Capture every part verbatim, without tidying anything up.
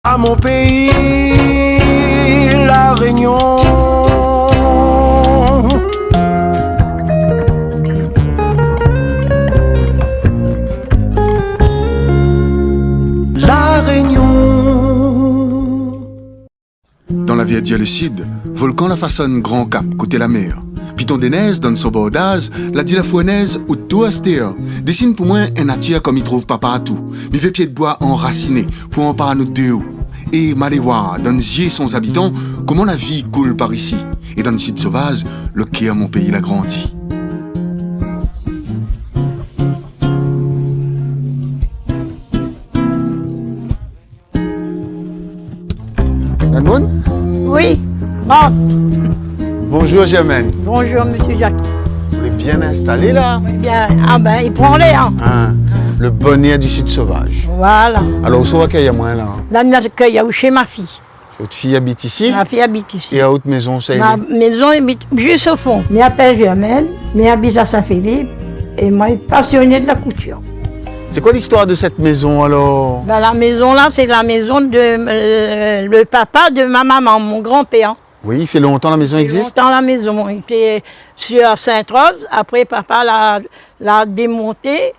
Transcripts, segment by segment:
À mon pays, La Réunion. La Réunion. Dan la Virdia le Sid, volkan la fasonn gran kap koté la mèr. Piton Dénèz, dan son bordaz, la di la fournèz out tou astèr. Désine pou moin in natir konm i trouv pa partou. Mi vé pié d'boi anrasiné pou anpar nout dé ou. É malé oir dan zié son zabitan koman la vi i koul par isi. É dan Sid sovaz, lo kèr mon péi la grandi. Néna moun ? Oui. Bon. Bonjour Germaine. Bonjour monsieur Jacques. Ou lé bien instalé la ? Oui, bien. Ah ben, i pran lèr, hein. Hein, le bonheur du Sid sovaz. Voilà. Alor, ousa ou akèy amoin la ? La, mi akèy aou shé ma fiy. Out fiy i abit isi ? Ma fiy i abit isi. É aou, out mézon, sa ? Ma mézon i abit zis o fon. Mi apèl Germaine, mi abit a Saint-Philippe, é moin lé pasioné de la koutir. C'est quoi l'histoire de cette maison alors ? Ben, la mézon la, sé la mézon de, euh, le papa de ma maman, mon granpèr. Oui, i fé lontan la mézon i égzis ? I fé lontan la mézon. Li té sur Sainte-Rose. Apré, papa la, la démonté.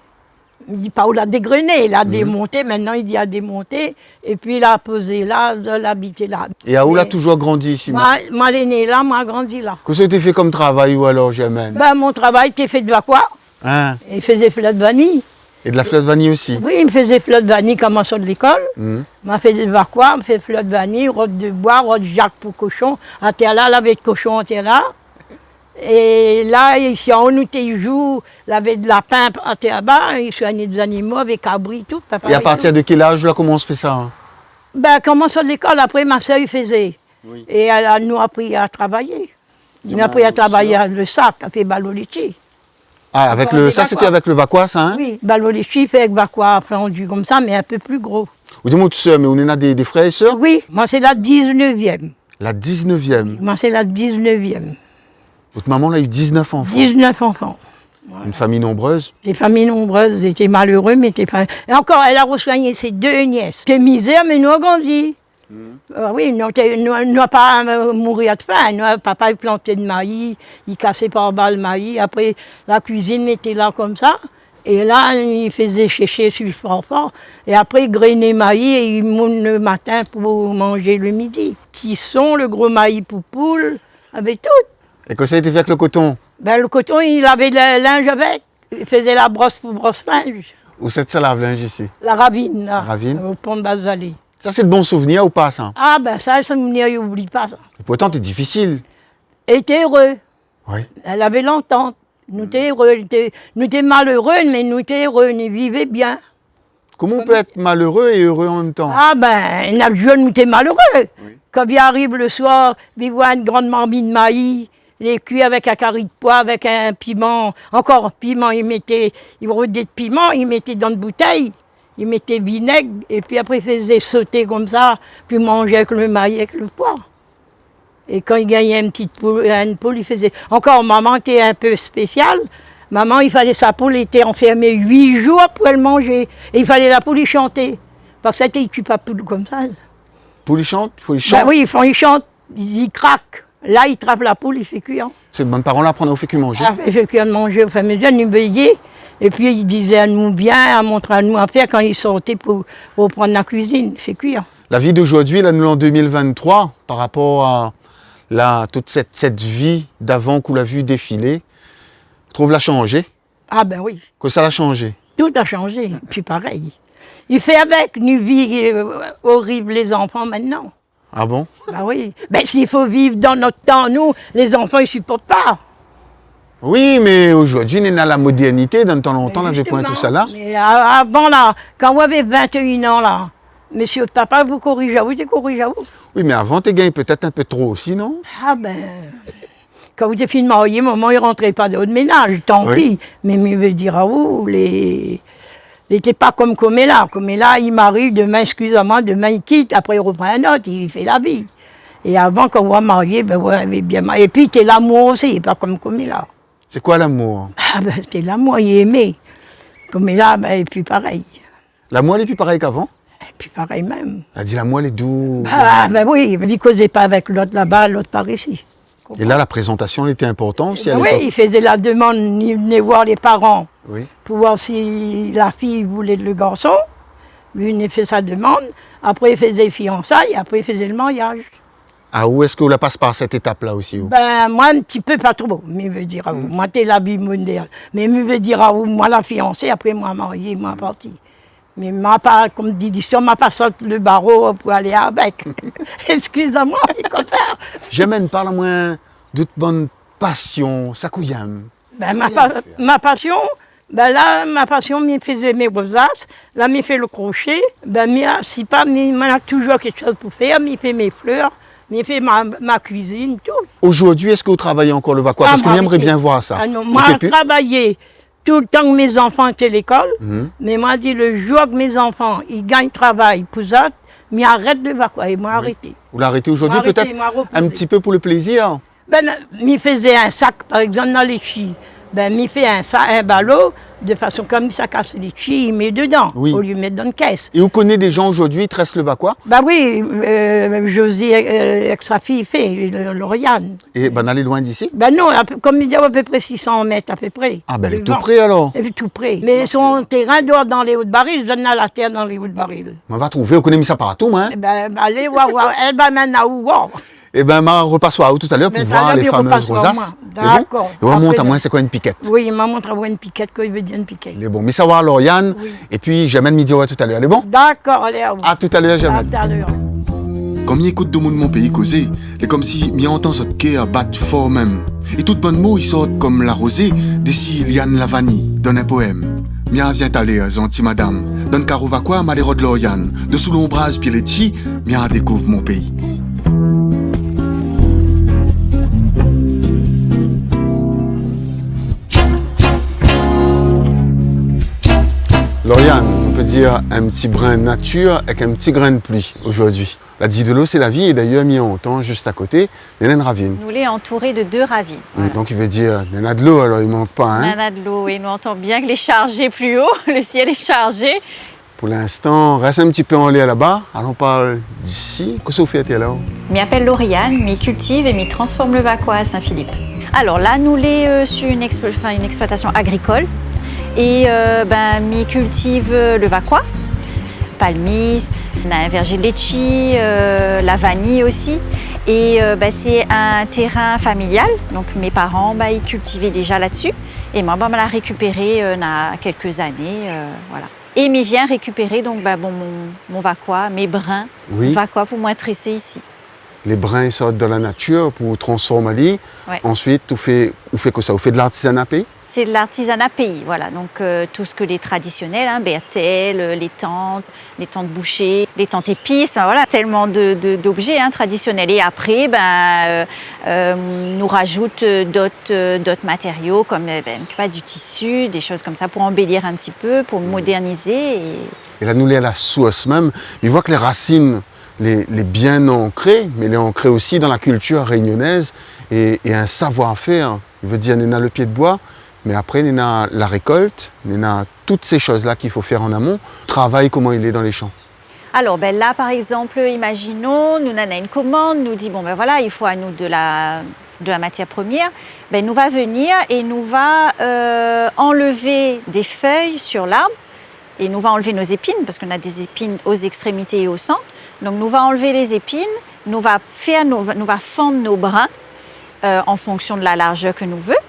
Li di pa ou la dégrené, la démonté. Mintnan, li di la démonté. Épi, la pozé la, la abité la. É aou la toujour grandi isi, ma ? Moin, moin lé né la, moin la grandi la. Kosa ou té fé konm travay ou alor, Germaine ? Ben, mon travay té fé de vakoi. Hein ? É fé flèr de vaniy. É de la flèr de vaniy osi ? Oui, mi fé flèr de vaniy kan moin sort lékol. Moin fé vakoi, mi fé flèr de vaniy, rod de boi, rod jak pou koshon. Atèr la, lavé de koshon atèr la. É la, isi anlèr nou té i zoué, lavé de lapin atèr laba, i soigné dé zanimo avèk kabri, tout, papa. É a partir de kèl az ou la komans fé sa, hein ? Ben, kan moin sort lékol, apré ma sèr i fézé. Oui. É èl, èl la apri a travay. Èl la apri a travay, le sak, a fé balo létshi. Ah, avèk le, sa, sété avèk le vakoi sa, hein ? Oui, balo létshi, fé avèk vakoi, flandu konmsa, mé in pé pli gro. Ou di amoin tout sèr, mé ou néna dé, dé frèr é sèr ? Oui, moin sé la diznèvièm. La diznèvièm. Moin sé la diznèvièm. Out maman la u diznèf anfan. Diznèf anfan. Voilà. Une famille nombreuse. Dé famiy nonbrèz, zété maléré, mé té pa, é ankor, èl la resoigné sé dé nyès. Té mizèr, mé nou la grandi. Ah oui, nou té, nou, nou la pa, euh, mouri de fin. Nou, papa i planté de mayi, i kasé par ba le mayi. Apré, la kuizine lété la konmsa. É la, i fézé shéshé su le farfar. É apré, i grené mayi é i moun le matin pou manzé le midi. Tison, le gro mayi pou poul, avèk tout. É kosa i té fé avèk le koton ? Ben, le koton, i lavé le linz avèk. I fézé la bros pou bros linz. Ousa sa i lav linz isi ? La Ravine, la. Ravine ? Au pont de Basse-Vallée. Sa, sé de bon souvnir ou pa, sa ? Ah ben, sa, souvnir, i oubli pa sa. É pourtan, té difisil. É té éré. Oui. Lavé lontan. Nou té éré, té, nou té maléré, mé nou té éré, nou vivé bien. Koman ou pé èt maléré é éré an mèm tan ? Ah ben, na dé zour nou té maléré. Oui. Kan i ariv le soir, i voi in gran marmit mayi, lé kui avèk in kari de poi, avèk in piman, ankor piman, i mété, i rodé de piman, i mété dan in boutèy, i mété vinèg, épi apré i fézé soté konmsa, pi manzé avèk le mayi, avèk le poi. É kan i gingn in ti poul, in poul, i fézé. Ankor, maman té in pé spésial. Maman, i falé sa poul lété anfèrmé uit zour pou èl manzé. É i falé la poul i shanté. Parské té i tié pa poul konmsa. Poul i shant, fo i shant. Ben oui, fo i shant, i krak. La, i trap la poul, i fé kui, hein. Sé bann paran la aprann aou fé kui manzé ? Ah, fé kui manzé, o fur é a mezur, nou véyé. Épi, i dizé anou bien, i mont anou afèr kan i sorté pou, pou pran la kuizine, fé kui, hein. La vi d'ojourdui, la, nou lé an deux mille vingt-trois, par rapor a la, tout sèt, sèt vi d'avan k'ou la vu défilé, ou trouv la shanzé ? Ah ben oui. Kosa la shanzé ? Tout la shanzé, pi parèy. I fé avèk, nou vi, euh, orib, lé zanfan mintnan. Ah bon ? Ben oui. Ben, si i fo viv dan nout tan, nou, lé zanfan, i siport pa. Oui, mé ojourdui, néna la modèrnité, dan tan lontan, navé poin tousala. Mé a-, avan la, kan ou lavé vingt et un an la, mésyé papa pou koriz aou, té koriz aou. Oui, mé avan, té gingn pétèt in pé tro osi, non ? Ah ben, kan ou té fine marié, momon i rantré pa dan out ménaz, tanpi. Oui. Mé mi vé dir aou, lé, lété pa konm koméla. Koméla, i mari, domin, eskiz amoin, domin i kit, apré i ropran in ot, i fé la vi. É avan, kan ou la marié, ben, ou lavé bien ma-, épi té lamour osi, pa konm koméla. Sé koi lamour ? Ah ben, té lamour, i émé. Koméla, ben, lé pi parèy. Lamour lé pi parèy k'avan ? Épi parèy mèm. La di la moèl lé dou. Ah, bin oui, li kozé pa avèk lot laba, lot par isi. É la, la prézantasion, lété inportan osi a lépok. Bin oui, li fézé la demann, li vné voir lé paran. Oui. Pou voir si la fiy i voulé lo garson. Li vné fé sa demann. Apré, li fézé fiansay, apré, li fézé lo mariaz. Ah, ou èske ou la pas par sèt étap-la osi, ou ? Bin, moin, in ti pé, pa tro. Mé mi vé dir aou, moin té la vi modèrn. Mé mi vé dir aou, moin la fiansé, apré moin marié, moin parti. Mé ma pa, konm di listoir, ma pa sot lo baro pou alé avèk. Eskiz amoin, mé konmsa. Germaine, parl amoin d'out bann pasion, sak ou yèm. Bin, ma pa-, ma pasion, bin la, ma pasion, mi fézé mé rozas, la, mi fé lo krosé, bin, mi, ah, si pa, mi, ma na toujour kékshoz pou fèr, mi fé mé flèr, mi fé ma, ma kuizine, tout. Aujourd'hui, est-ce que vous travaillez encore le vacois ? Parce que moi, j'aimerais bien voir ça. Ah, non, moin la travay toultan ke mé zanfan té lékol, mé moin di, lo zour ke mé zanfan i gingn travay pou zot, mi arèt lo vacois, é moin arété. Ou la arété aujourd'hui, peut-être un petit peu pour le plaisir ? Bin, mi fézé in sak, par égzanp, dan létshi. Bin, mi fé in sa-, in balo, de fason ke kan mi sa kas létshi, i mèt dedan, olié mèt dan kès. Et vous connaissez des gens aujourd'hui qui tressent le vacois ? Bin oui, euh, José, euh, èk sa fiy i fé, euh, Lauriane. É bin, alé loin d'isi ? Bin non, a pé, konm mi di, a pé pré sis san mèt, a pé pré. Ah bin, lé tou pré alor. Lé tou pré. Mé son térin dor dan lé Hautes-Baril, zot na la tèr dan lé Hautes-Baril. Moin va trouvé, ou koné mi sa partou, moin, hein ? Ébin, alé, oir, oir, èl va amenn aou oir. Ébin, ma repas oir aou talèr pou voir lé fameuses rozas. Mé talèr, mi repas oir moin. Dakor. É ou va mont amoin sé koi in pikèt. Oui, ma mont aou in pikèt, kosa i vé dir in pikèt. Lé bon. Mi sa oir Lauriane, épi Germaine, mi di aou talèr, lé bon ? Dakor, alé, aou. A talèr, Germaine. A talèr. Kan mi ékout domoun mon péi kozé, lé konmsi mi antan zot kèr bat for mèm. É tout bann mo i sort konm la rozé dési liann lavani dan in poèm. Mi arvien talèr, zanti madam. Dan karo vakoa, ma alé rod Lauriane. Dosou lonbraz pié létshi, mi a dékouv mon péi. Lauriane, on peut dire un petit brin nature avec un petit grain de pluie aujourd'hui. La di dolo sé la vi, é dayèr mi antan zis a koté, néna in ravine. Nou lé antouré de dé ravine, voilà. Donk i vé dir néna dolo, alor i mank pa, hein ? Néna dolo, é nou antan bien ke lé sharzé pli o, lo sièl lé sharzé. Pou linstan, rès in ti pé anlèr laba, alon parl d'isi. Kosa ou fé atèr la, ou ? Mi apèl Lauriane, mi kiltiv é mi transform lo vakoa a Saint-Philippe. Alor la, nou lé, euh, su in explo-, enfin, in exploitation agricole. É, euh, bin, mi kiltiv, euh, lo vakoa, palmis, na in vèrzé létshi, euh, lavani osi. É, euh, bin, sé in térin familial, donk mé paran, bin, i kiltivé déza la dsi. É moin, bin, ma la rékipéré, euh, na kèlk zané, euh, voilà. É mi vien rékipéré, donk, bin, bon, mon, mon vakoa, mé brin vakoa pou moin trésé isi. Lé brin i sort dan la natir pou transform ali. Ouais. Ansuit, ou fé, ou fé kosa ? Ou fé de l'artisanat péi ? Sé de l'artisanat péi, voilà. Donk, euh, tout sak lé tradisionèl, hein, bèrtèl, euh, lé tant, lé tant boushé, lé tant épis, enfin, voilà, tèlman de, de, d'objé, hein, tradisionèl. É apré, bin, euh, euh, nou razout, euh, d'ot, euh, d'ot matério, konm, euh, bin, pa, du tissu, des choses comme ça, pou anbélir in ti pé, pou modèrnizé. É la, nou lé a la sours mèm. Mi voi ke lé rasine lé, lé bien ankré, mé lé ankré osi dan la kiltir rényonèz é, é in savoir-fèr. I vé dir, néna lo pié d'boi, mé apré, néna la rékolt, néna tout sé shoz-la k'i fo fèr an amon. Travay, koman i lé dan lé shan ? Alor, bin, la, par égzanp, imazinon, nou néna in komann, nou di, bon, bin, voilà, i fo anou de la, de la matièr promièr. Bin, nou va vnir é nou va, euh, anlevé dé fèy su larb. É nou va anlevé nout zépine, parske nou na dé zépine o zékstrémité é o sant. Donk nou va anlevé lé zépine, nou va fé, nou va, nou va fann nout brin, euh, an fonksion de la larzèr ke nou vé.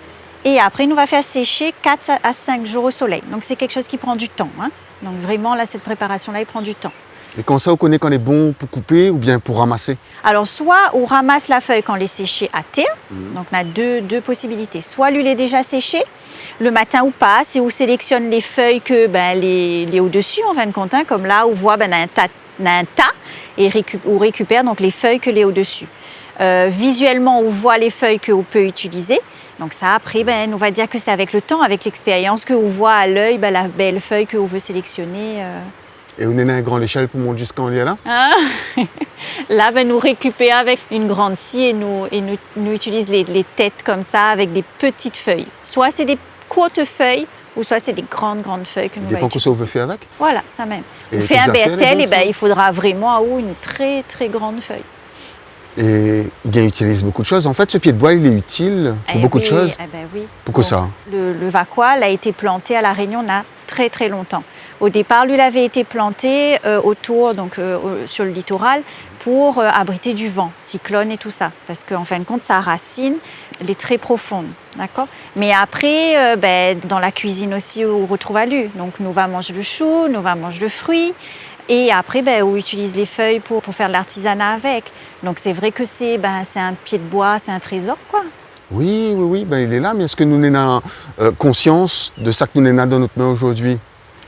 É apré, nou va fé séshé kat a sink zour o solèy. Donk sé kékshoz ki pran du tan, hein. Donk vréman, la, sèt préparasion-la, i pran du tan. É koman sa, ou koné kan lé bon pou koupé oubien pou ramasé ? Alor, soi ou ramas la fèy kan lé séshé atèr, donk na dé, dé posibilité. Soi li lé déza séshé, lo matin ou pa, si ou séléksionn lé fèy ke, bin, lé, lé o dsi, an fin de kont, hein, konm la, ou voi, bin, na in ta, na in ta, é rékup-, ou rékipèr donk lé fèy ke lé o dsi. Euh, vizièlman, ou voi lé fèy ke ou pé itilizé. Donk sa, apré, bin, nou va dir ke sé avèk lo tan, avèk lékspérians ke ou voi a lèy, bin, la bèl fèy ke ou vé séléksioné, euh. É ou néna in gran léshèl pou mont ziska anlèr la ? Ah. La, bin, nou rékipèr avèk in gran si é nou, é nou, nou itiliz lé, lé tèt konmsa avèk dé ti fèy. Soi sé dé kourt fèy, Ou soi sé dé grann, grann fèy ke nou va itiliz. I dépan kosa ou vé fé avèk. Voilà, sa mèm. É ou fé in bèrtèl, é bin, i fodra vréman aou in trè, trè grann fèy. É i itiliz bonpé de shoz. An fèt, se pié d'boi, li lé itil pou bonpé de shoz. Eh oui, eh bin oui. Poukosa ? Donk, le, le vakoa la été planté à La Réunion, na trè, trè lontan. Au départ, lui, il avait été planté, euh, autour, donc, euh, au, sur le littoral, pour, euh, abriter du vent, cyclone et tout ça. Parce qu'en fin de compte, sa rasine, elle est très profonde, d'accord ? Mais après, euh, ben, dans la cuisine aussi, on retrouve alu. Donc, nou va manz le chou, nou va manz le fruit. Et après, ben, on utilise les feuilles pour, pour faire de l'artisanat avec. Donc, c'est vrai que c'est, ben, c'est un pied de bois, c'est un trésor, quoi. Oui, oui, oui, ben, li lé la, mé èske nou néna, euh, konsians de sak nou néna dan nout min zordi ?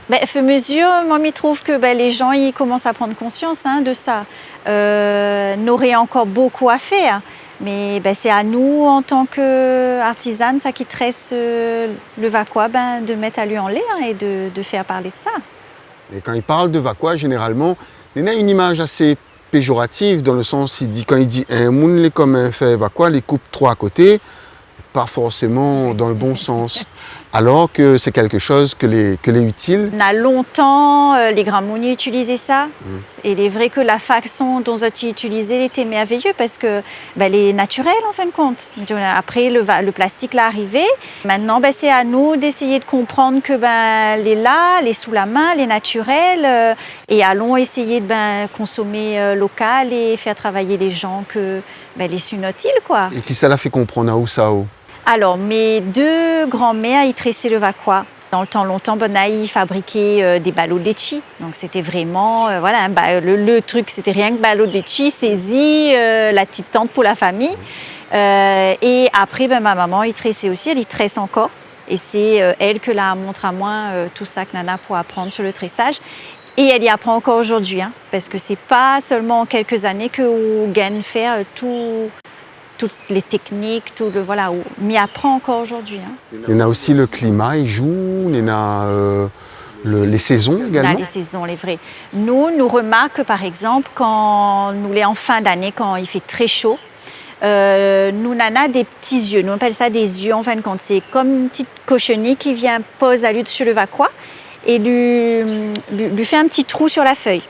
Ben, au fur et à mesure, moin, mi trouv ke, ben, les gens, i komans a prann konsians, hein, de sa. Euh, noré ankor bonpé a fèr, mé, ben, sé anou, an tan ke artizan, sak i très, euh, le vakoa, ben, de mèt ali anlèr é de, de fèr parl de sa. É kan i parl de vakoa, zénéralman, néna in imaz asé péjoratif, dan le sans, i di, kan i di in moun lé konm in fèy vakoa, li koup troi koté, pa forséman dan le bon sans. Alor ke sé kékshoz ke lé, ke lé itil. Na lontan, euh, les granmoun i itilizé sa. Mm. É il est vrai que la façon dont zot i itilizé, lété merveilleux parce que, ben, lé naturèl, en fin de compte. Apré, le va-, le plastik la arivé. Maintenant, ben, c'est à nous d'essayer de comprendre que, ben, lé la, lé sou la min, lé naturèl, euh, é alon éséyé de, ben, consommer, euh, local é fèr travay les gens ke, ben, lé su nout il, koi. É kisa la fé konprann aou sa, ou ? Alors, mes deux grands-mères, i trèsé le vakoa. Dan le tan lontan, ben, i fabriké, euh, dé balo de létshi. Donc, c'était vraiment, euh, voilà, hein, ba, le, le truc, c'était rienk balo de létshi, sézi, euh, la petite tente pour la famille. Euh, é apré, ben, ma maman, i trèsé osi, èl i très ankor. É sé, euh, èl ke la mont amoin, euh, tout sak néna pou aprann sur le tressage. É èl i aprann ankor zordi, hein, parske sé pa sèlman an kèk zané ke ou gingn fèr, euh, tout, tout lé téknik, tout le, voilà, ou, mi aprann ankor zordi, hein. Néna osi le klima i zoué, néna, euh, le, lé sézon égalman. Néna lé sézon, lé vré. Nou, nou romark, par égzanp, kan nou lé an fin d'ané, kan i fé trè sho, euh, nou néna dé ti zié, nou apèl sa dé zié, an fin de kont. Sé konm in ti koshoni ki vien poz ali dsi le vakoa é li, li, li fé in ti trou sur la fèy.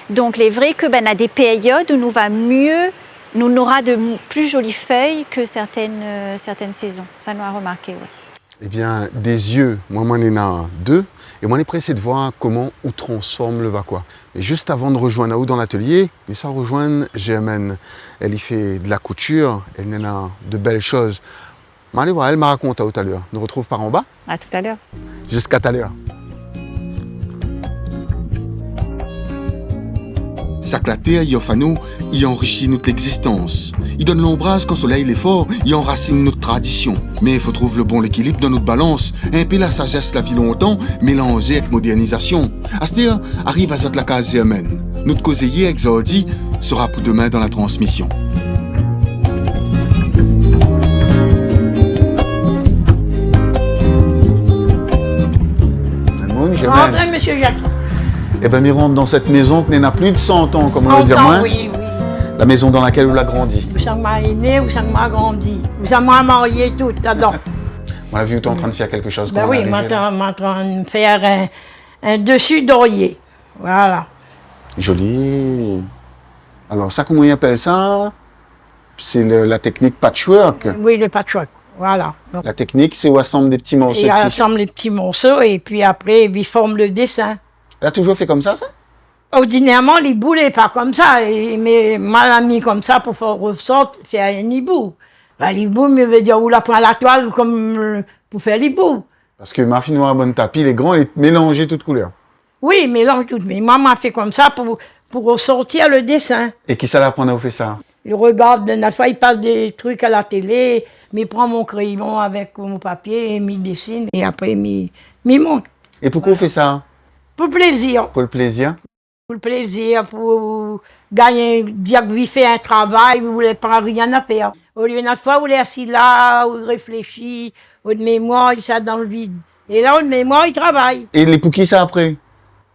Donk, lé vré ke, ben, na dé périod ousa nou va myé, nou nora de m-, pli zoli fèy ke sèrtin, euh, sèrtin sézon. Sa, nou la romarké, ouais. Ébin, dé zié, moin, moin néna dé, é moin lé présé de voir koman ou transform le vakoa. Mé zis avan de rozoinn aou dan latelié, mi sa rozoinn Germaine. Èl i fé de la koutir, èl néna de bèl shoz. Ma alé voir èl, ma rakont aou talèr. Nou rotrouv par anba. À tout à l'heure. Ziska talèr. Sak la tèr i ofr anou, i anrishi nout légzistans. I donn lonbraz kan solèy lé for, i anrasine nout tradision. Mé fo trouv le bon lékilib dan nout balans, in pé la sazès la vi lontan, mélanzé èk modèrnizasion. Astèr, ariv azot la kaz Germaine. Nout kozé yèr èk zordi sera pou domin dan la transmision. Bonjour, Germaine. Rentrez, monsieur Jacques. Ébin, mi rant dan sèt mézon ke néna plis de san an, konm ou vé dir. San an, moin. Oui, oui. La mézon dan lakèl ou la grandi. Ousa moin lé né, ousa moin la grandi, ousa moin la marié, tout ladan. Moin la vi ou té antrin de fèr kékshoz kan ou la arivé la. Ben oui, moin té antrin de fèr in, in desi d'orié. Voilà. Zoli. Alor, sa, koman i apèl sa ? Sé le, la téknik patchwork. Oui, le patchwork, voilà. Donk, la téknik, sé ou asanm dé ti morso de tisi. É asanm lé ti morso, épi apré, i form le désin. Ou la touzour fé konmsa, sa ? Ordinèrman, lé boulé pa konmsa, é, mé moin la mi konmsa pou fé rosort, fé in ibou. Ba, lé ibou, mi vé dir, ou la pran la toil konm, euh, pou fé lé ibou. Parske ma fine voir bann tapi, lé gran, lé mélanzé tout koulèr. Oui, mélanz tout. Mé moin, moin la fé konmsa pou, pou rosortir le désin. É kisa la aprann aou fé sa ? Mi rogard, dé foi, i pas dé trik a la télé, mi pran mon kréyon avèk mon papié é mi désine, é apré, mi, mi mont. É poukosa ou fé sa ? Pou plézir. Pou le plézir ? Pou le plézir, pou gingn, dir ke ou fé in travay, ou lé pa rien a fèr. Olié, dé foi, ou lé asi la, ou réfléshi, out mémoir i sava dan le vid. É la, out mémoir i travay. É lé pou kisa apré ?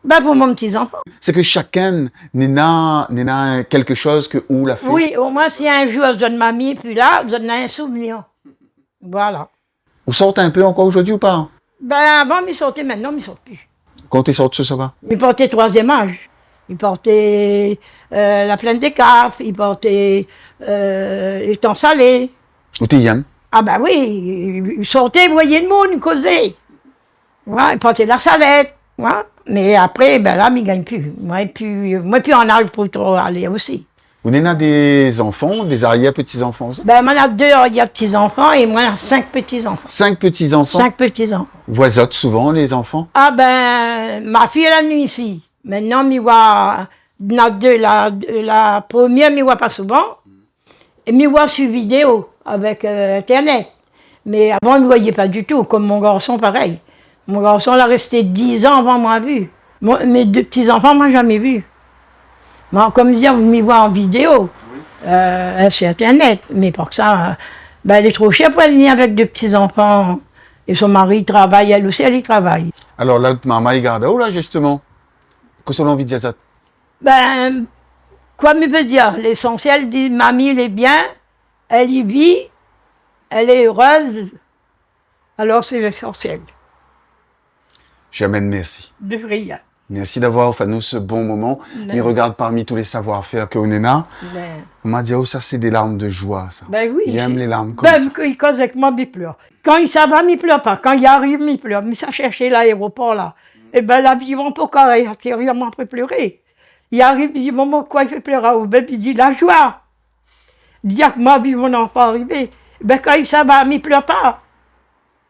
Ben, pou mon ti zanfan. Sé ke shakinn néna, néna kékshoz ke ou la fé. Oui, omoin, si in zour zot mami lé pi la, zot néna in souvnir. Voilà. Ou sort in pé ankor zordi ou pa ? Bin, avan, mi sorté, mintnan, mi sort pi. Kan ou té sort, sa va ? Mi parté Troizièm Aj. Mi parté, euh, la Plaine des Cafres, mi parté, euh, Étang Salé. Ou té i yèm ? Ah bin oui, mi sorté, mi voyé le moun, mi kozé. Oué, mi parté La Salette, oué. Mé apré, bin la, mi gingn pi. Moin, pi, moin, pi an aj pou tro alé osi. Ou néna dé zanfan, dé zarièr-peti-zanfan osi ? Bin, moin néna dé arièr-peti-zanfan é moin néna sink peti-zanfan. Sink peti-zanfan ? Sink peti-zanfan. Ou voi azot souvan, lé zanfan ? Ah bin, ma fiy, èl la ni isi. Mintnan, mi voi, néna dé, la, la promièr, mi voi pa souvan. É mi voi su vidéo avèk, euh, internet. Mé avan, mi voyé pa ditou, kom mon garson, parèy. Mon garson la rèsté diz an avan moin la vi. Moin, mé dé peti-zanfan, moin la zamé vi. Moin, kom mi di, mi voi an vidéo, oui, euh, su internet. Mé pa ke sa, euh, bin, lé tro shèr pou èl ni avèk dé peti-zanfan. É son mari i travay, èl osi, èl i travay. Alor la, out momon i gard aou la, zistoman. Kosa ou la anvi dir azot ? Bin, koi mi pé dir ? Lésansièl, di, mami lé bien, èl i vi, èl lé érèz, alor sé lésansièl. Germaine, mèrsi. De rien. Mèrsi d'avoir ofèr anou se bon moman. Bin. Mi rogard parmi tout lé savoir-fèr ke ou néna. Bin. Koman dir, oh, sa sé dé larm de joi, sa. Bin oui. Mi yèm lé larm konmsa. Bin, kan i koz avèk moin, mi plèr. Kan i sava, mi plèr pa. Kan i ariv, mi plèr. Mi sa shèrsh laéropor la. É bin, la vi, mon pokor atéri, moin pé pléré. I ariv, i di, momon, koi i fé pléré aou ? Bin, mi di, la joi. Di, ak moin, vi mon zanfan arivé. Bin, kan i sava, mi plèr pa.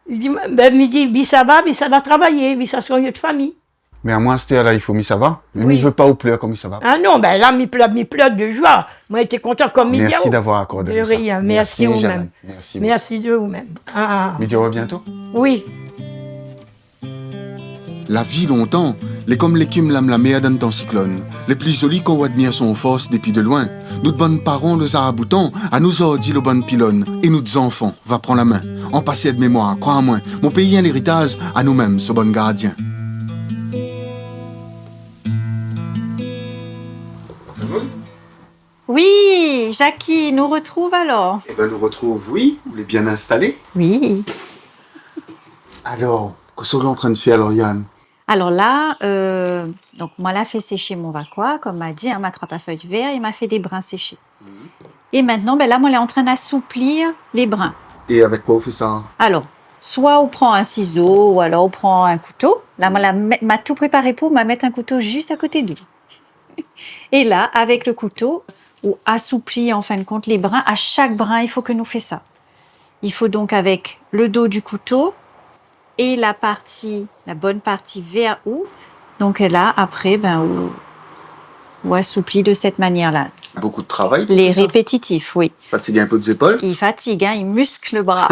I di, bin, mi di, vi sava, vi sava travayé, vi sa soign out fami. Mé amoin, astèr la, i fo mi sava. Mé oui, mi vé pa ou plèr kom mi sava. Ah non, bin la, mi plèr, mi plèr de joi. Moin lété kontan kom mi di aou. Mèrsi d'avoir akordé anou sa. De rien, mèrsi. Mèrsi, ou mèm. Germaine. Mèrsi bokou. Mèrsi de ou mèm. Ah, ah. Mi di aou a bientôt. Oui. La vi lontan, lé kom lékim lam la mèr dan tan siklone. Lé pli zoli kan ou admir son fors dépi de loin. Nout bann paran, lo zaraboutan, anou zordi lo bann pilone, é nout zanfan va pran la min. An pas èd mémoir, kroi amoin, mon péi in léritaz, anou mèm, son bann gardien. Oui, Jacky, nou retrouv alor. Eh ben, nou retrouv, oui, ou lé bien instalé. Oui. Alor, kosa ou lé antrin fé, Lauriane ? Alor la, euh, donk, moin la fé sésh mon vakoa, kom ma di, in, ma trap in fèy vèr é ma fé dé brin sésh. Mhm. É mintnan, bin la, moin lé antrin asouplir lé brin. É avèk koi ou fé sa ? Alor, soi ou pran in sizo, ou alor ou pran in kouto. La, moin la mèt, ma tou préparé pou, ma mèt in kouto zis a koté de li. É la, avèk le kouto, ou asoupli, an fin de kont, lé brin. A shak brin, i fo ke nou fé sa. I fo donk avèk le do du kouto é la parti, la bone parti vèr ou. Donk la, apré, bin, ou, ou asoupli de sèt manièr-la. Bokou de travay pou fé sa ? Lé répétitif, oui. Fatig in pé out zépol ? I fatig, in, i misk le bra.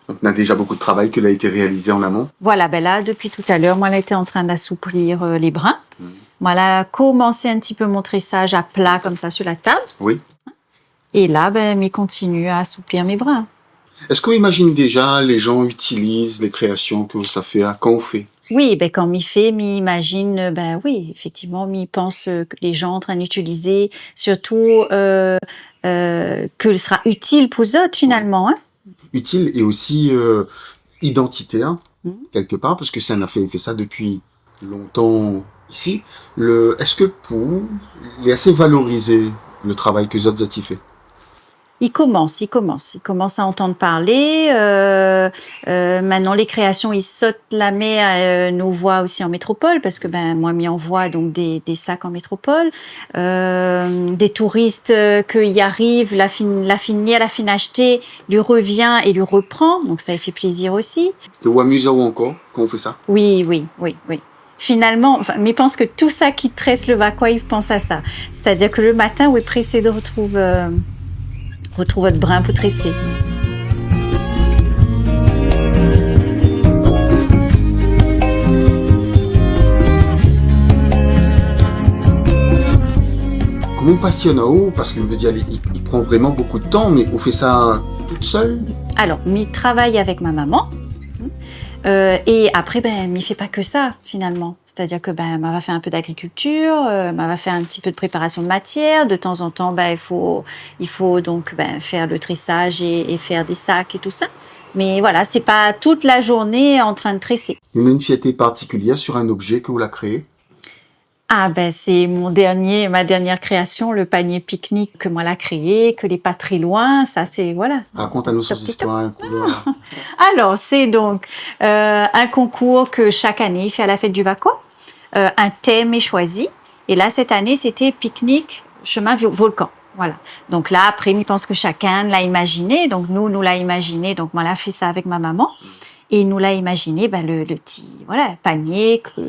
Donk, na déza bokou de travay ke la été réalizé an amon. Voilà, bin la, dopi talèr, moin la été antrin asouplir, euh, lé brin. Mhm. Moin la komans in ti pé mon trésaz a pla, konmsa, su la tab. Oui. É la, bin, mi kontinié asouplir mé brin. Èske ou imazine déza lé jan itiliz lé kréasion ke ou sa fé, kan ou fé ? Oui, bin, kan mi fé, mi imazine, euh, bin oui, éfèktivman, mi pans, euh, ke lé jan antrin itilizé, sirtou, euh, euh, ke sra itil pou zot, finalman, in. Itil é osi, euh, idantitèr, kèlkepar, parske sé in afèr, i fé sa dopi lontan isi. Le, èske pou ou, lé asé valorizé, le travay ke zot, zot i fé ? I komans, i komans, i komans a antann parlé, euh, euh, mintnan lé kréasion i sort la mèr, euh, nou voi osi an métropol, parske, bin, moin mi anvoi donk dé, dé sak an métropol. Euh, dé touris, euh, ke i ariv, la fine, la fine lir, la fine ashté, li revien é li repran, donk sa i fé plézir osi. É ou amiz aou ankor kan ou fé sa ? Oui, oui, oui, oui. Finalman, anfin, mi pans ke tout sak i très le vakoa i pans a sa. Sétadir ke le matin, ou lé présé de retrouv, euh, retrouv out brin pou trésé. Koman ou pasionn aou, parske, mi vé dir, i, i pran vréman bokou de tan, mé ou fé sa tout sèl ? Alor, mi travay avèk ma momon. Euh, é apré, bin, mi fé pa ke sa, finalman. Sétadir ke, bin, ma va fé in pé d'agrikiltir, euh, ma va fé in ti pé de préparasion de matièr. De tan zan tan, bin, i fo, i fo donk, bin, fé le trésaj é, é fé dé sak é tousa. Mé voila, sé pa tout la zourné antrin de trésé. Néna in fièrté partikilièr sir in objé ke ou la kréé ? Ah bin, sé mon dernié, ma dernièr kréasion, le panié piknik ke moin la kréé, ke lé pa tré loin, sa sé, voila. Rakont anou son zistoir in kou. Top, top. Alor, sé donk, euh, in konkour ke shak ané i fé a la fèt du Vakoa. Euh, in tèm lé shoizi. É la, sèt ané, sété piknik shomin Vo-, Volkan. Voila. Donk la, apré, mi pans ke shakinn la imaziné. Donk nou, nou la imaziné. Donk moin la fé sa avèk ma momon. É nou la imaziné, bin, le, le ti, voila, panié ke,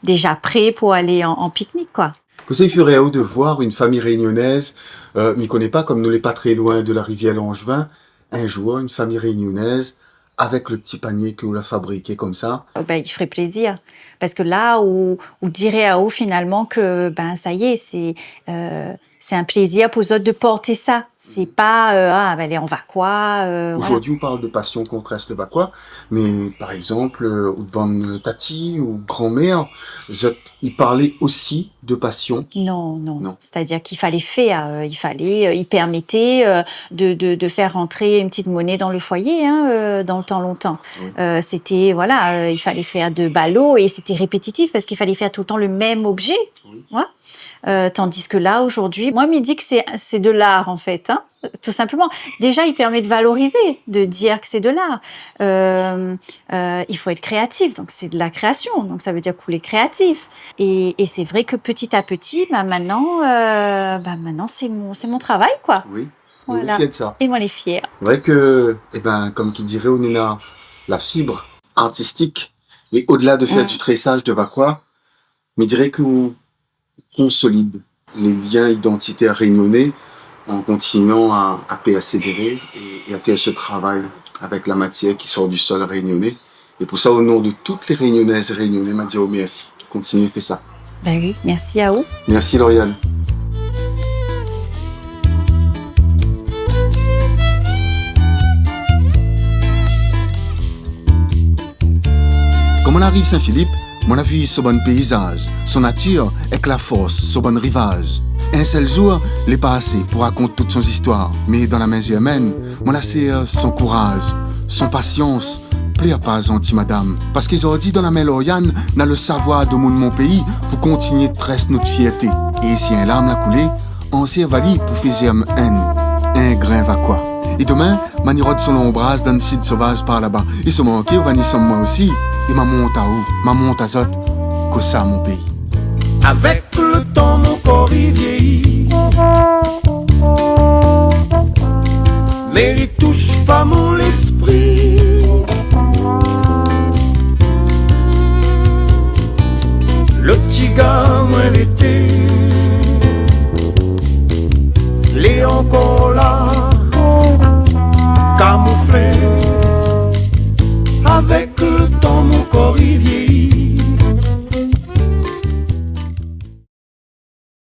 déza pré pou alé an, an piknik, koi. Kosa i féré aou de voir in famiy rényonèz, euh, mi koné pa, kom nou lé pa tré loin de la rivièr Langevin, in zour, in famiy rényonèz, avèk le ti panié ke ou la fabriké komsa ? Oh, bin, i féré plézir. Parske la, ou, ou diré aou finalman ke, bin, sa i lé, sé, euh, sé in plézir pou zot de port sa. Sé pa, euh, ah, bin, lé an Vakoa, euh, voila. Zordi, ou parl de pasion kont rès le Vakoa, mé par égzanp, euh, out bann tati ou granmèr, zot i parl osi de pasion ? Non, non. Non. Sétadir k'i falé fèr, euh, i falé, euh, i pèrmèt, euh, de, de, de fèr rantré in ti moné dan le foiyé, hein, euh, dan le tan lontan. Oui. Euh, sété, voila, euh, i falé fèr de balo é sété répétitif parske i falé fèr toultan le mèm objé. Oui. Voila. Euh, tandis ke la, zordi, moin, mi di ke sé, sé de lar, an fèt, hein. Tout simplement. Déza, i pèrmèt de valorizé, de dir ke sé de lar. Euh, euh, i fo èt kréatif, donk sé de la kréasion, donk sa i vé dir ke ou lé kréatif. É, é sé vré ke pti a pti, ba, mintnan, euh, ba, mintnan, sé mon, sé mon travay, koi. Oui. Voila. É ou lé fièr de sa. É moin lé fièr. Sé vré ke, é bin, kom ki diré, ou néna la fib artistik. É odela de fèr du trésaj de Vakoa, mi diré ke ou konsolid lé lien idantitèr rényoné an kontinian a, a pèrsévéré é, é a fèr se travay avèk la matièr ki sort du sol rényoné. É pou sa, o non de tout lé Rényonèz é Rényoné, ma di aou mèrsi. Kontinié fé sa. Bin oui, mèrsi aou. Mèrsi, Lauriane. Kan moin la ariv Sin-Filip, moin la vi son bann péizaz, son natir, èk la fors son bann rivaz. In sèl zour lé pa asé pou rakont tout son zistoir, mé dan la min zèrmèn, moin la sèr son kouraz, son pasians. Plèr pa, zanti madam, parske zordi dan la min Lauriane, na le savoir domoun mon péi pou kontinié très nout fièrté. É si in larm la koulé, ansèrv ali pou fé zèrm inn, in grin Vakoa. É domin, ma ni rod son lonbraz dan le sid sovaz par laba. É si ou manké, ou va ni sanm moin osi. É ma mont aou, ma mont azot, kosa mon péi. Avèk le tan, mon kor i vièyi, mé li tous pa mon léspri. Le ti gar moin lété, lé ankor